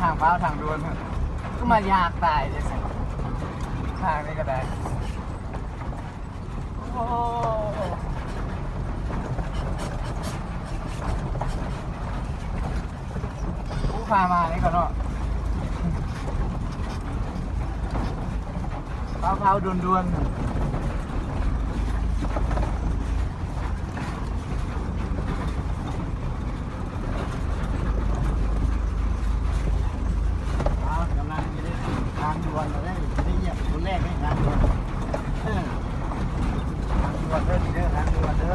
ທາງຟ້າວທາງດ່ວນ ຄືມາຍາກຕາຍເດ້ຊັ້ນ ທາງນີ້ກໍໄດ້. ໂອ້ ຜູ້ພາມານີ້ກໍເນາະ ຟ້າວໆ ດ່ວນໆ. ອ້າວ ກຳລັງຈະໄດ້ຂຶ້ນທາງດ່ວນແລ້ວເດ້ ຈະໄດ້ຢຽບຄົນແລກໃນທາງດ່ວນ ເອີ ທາງດ່ວນເດີນີ້ເດີ ທາງດ່ວນເດີ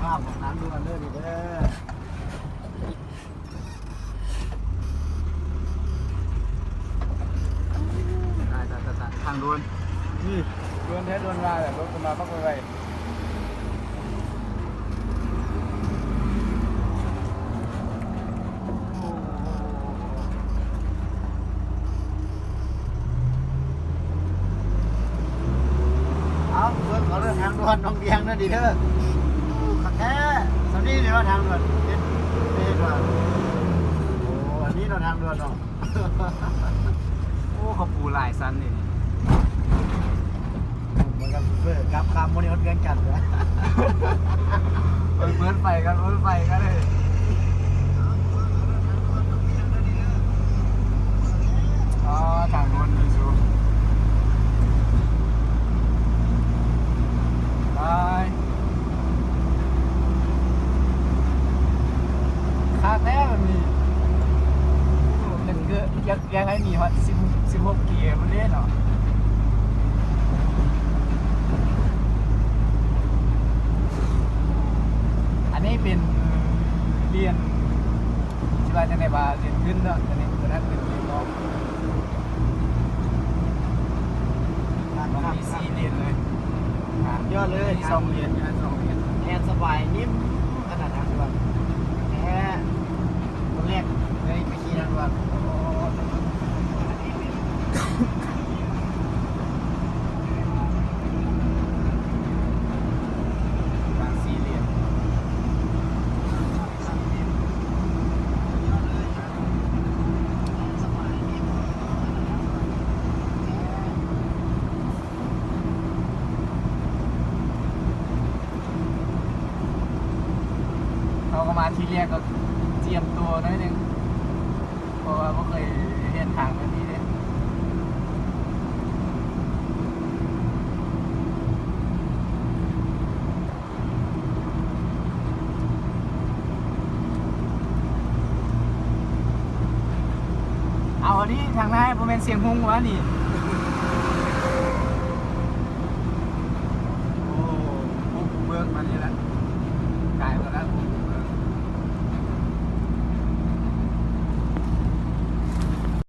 ພາບຂອງທາງດ່ວນເດີນີ້ເດີ. ຕາຍໆໆໆ ທາງດ່ວນ ນີ້ດ່ວນແທ້ດ່ວນວ່າແຫຼະ ລົດກໍມາປັກໄວໆ. ເອົາ ເບິ່ງເອົາເດີ ທາງດ່ວນໜອງວຽງເດີນີ້ເດີ ຄັກແທ້. ສ່ຳນີ້ນີ້ວ່າທາງດ່ວນ ເຮັດ ເຮັດວ່າ ໂອ້ ອັນນີ້ເນາະ ທາງດ່ວນເນາະ. ໂອ້ ເຂົາປູຫຼາຍຊັ້ນນີ້ ມັນກໍເບີກັບຄຳ ມື້ນີ້ຮອດວຽງຈັນ ເປີດ ເປີດໄຟກັນ ເປີດໄຟກັນເລີຍ. ອໍ ທາງດ່ວນມີສູ ໄປ. ຄັກແທ້ແບບນີ້ ໂອ້ ຢາກເກີດ ຢາກ ຢາກໃຫ້ມີຮອດສິບ ສິບຫົກເກຍພຸ້ນເດ້ເນາະ. ອັນນີ້ເປັນຫຼຽນ ຊິວ່າຈັ່ງໃດວ່າ ຫຼຽນເງິນເນາະ ອັນນີ້ເພິ່ນເອີ້ນເປັນຫຼຽນເນາະ. ມີສີ່ເລນເລີຍ ຍອດເລີຍ ມີສອງເລນ ມີສອງເລນ ແລ່ນສະບາຍນິ້ມຂະໜາດ ທາງດ່ວນແທ້ ຄົນແລກເລີຍໄປຂີ່ທາງດ່ວນ ໂອ້ ທາງສີ່ເລນ. ເຮົາກໍມາທີແລກກໍຈຽມຕົວໜ້ອຍໜຶ່ງ ເພາະວ່າບໍ່ເຄີຍເຫັນທາງແບບນີ້ເດ້. ເອົາ ອັນນີ້ທາງໜ້າບໍ່ແມ່ນຊຽງຮຸ່ງຫວານີ້?